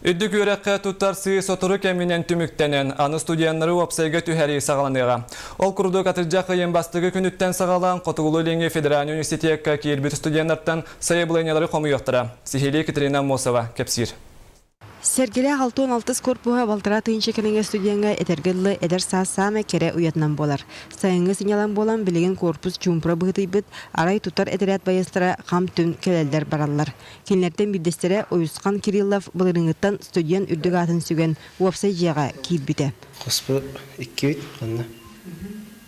Үрдүк үөрэххэ туттарсыы сотору кэминэн түмүктэнэн, аны студеннары уопсайга түһэрии саҕаланыаҕа. Ол курдук атырдьах ыйын бастакы күнүттэн саҕалаан Хотугулуу-Илиҥҥи федеральнай университекка киирбит студеннартан сайабылыанньалары хомуйуохтара. Сиһилии Катерина Аммосова кэпсиир. Сэргэлээх 66 корпуһа балтараа тыһыынча кэриҥэ студеҥҥа этэргэ дылы эдэр саас саамай кэрэ уйатынан буолар. Сайыҥҥы сынньалаҥ буолан билигин корпус чуумпура быһыытыйбыт, арай тутар этэрээт байыастара хам-түм кэлэллэр-бараллар. Кинилэртэн биирдэстэрэ Уйусхан Кириллов былырыыҥҥыттан студент үрдүк аатын сүгэн уопсай дьиэҕэ киирбитэ. Хоспут иккибит онно.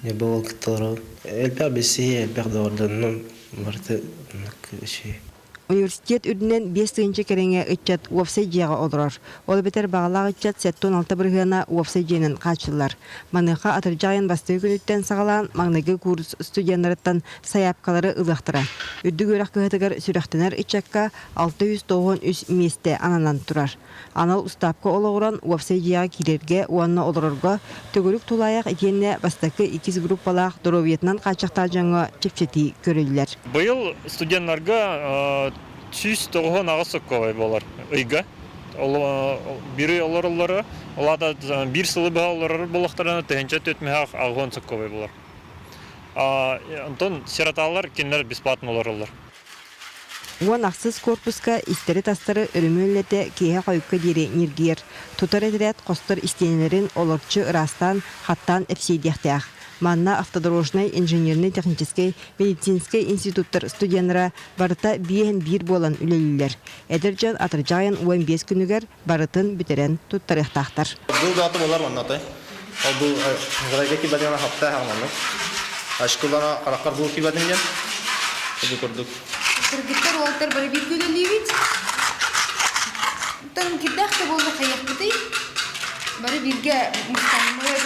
Ньурба уол кытта олоробут. Элбэх билсиһии, элбэх доҕордоннум. Барыта үчүгэй. Университет үрдүнэн 5 тыһыынча кэриҥэ ыччат уопсай дьиэҕэ олорор. Ол эбэтэр баҕалаах ыччат 76 бырыһыана уопсай дьиэнэн хааччыллар. Маныаха атырдьах ыйын бастакы күнүттэн саҕалаан маҥнайгы курс студеннарыттан сайаапкалары ылыахтара. Үрдүк үөрэх кыһатыгар сүрэхтэнэр ыччакка 693 миэстэ ананан турар. Анал устаапка олоҕуран уопсай дьиэҕэ киирэргэ уонна олорорго төгүрүк тулаайах итиэннэ бастакы иккис группалаах доруобуйатынан хааччахтаах дьоҥҥо чэпчэтии көрүллэр. Быйыл студеннарга 198 сокуобай буолар ыйга. Биир ый олороллоро, ол аата биир сылы быһа олорор буоллахтарына 1480 сокуобай буолар. Онтон сироталар кинилэр бесплатно олороллор. 16 корпуска истэри-тастары өрөмүөннэтэ киэһэ хойукка диэри ньиргийэр. Тутар этэрээт хостор истиэнэлэрин олорчу ыраастаан, хаттаан эпсиэйдиэхтээх. Манна автодорожнай, инженернэй-техническэй, медицинскэй институттар студеннара барыта биэһин биир буолан үлэлииллэр. Эдэр дьон атырдьах ыйын 15 күнүгэр барытын бүтэрэн туттарыахтаахтар. Бу дата болар оннаты. Ол бу Грайга кибадена хапта хагманнык. Ашкулана харахтар бу кибадин диэн. Бу курдук. Кыргыттар уолаттар бары биир күнүлүүбүт. Оттон кирдээх да буолла хайыахпытый? Бары бииргэ мустаммыт,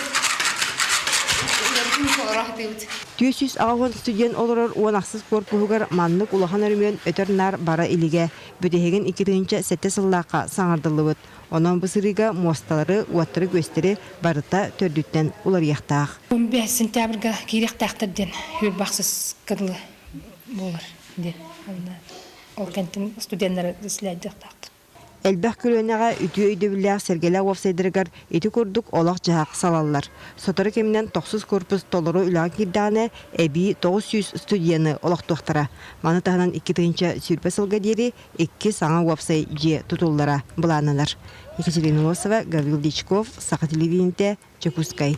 үлэбитин толоро сатыыбыт. 480 студент олорор 16 корпуһугар маннык улахан өрөмүөн өтөр-наар бара илигэ. Бүтэһигин 2007 сыллаахха саҥардыллыбыт. Онон бу сырыыга муосталары, уоттары-күөстэри барыта төрдүттэн уларыйыахтаах. 15 сентябрьга киириэхтээхтэр диэн хүрбахсыска дылы буолар диэн. Ол кэнтин студеннары заселяйдыахтаахтар. Элбэх көлүөнэҕэ үтүө өйдөбүллээх сэргэлээх уопсайдарыгар ити курдук олох-дьаһах салаллар. Сотору кэминэн тохсус корпус толору үлэҕэ киирдэҕинэ, эбии 900 студияны олохтуохтара. Маны таһынан 2020 сылга диэри икки саҥа уопсай дьиэ тутуллара былааннанар. Екатерина Носова, Гаврил Дьячков, Саха телевидениетэ, Дьокуускай.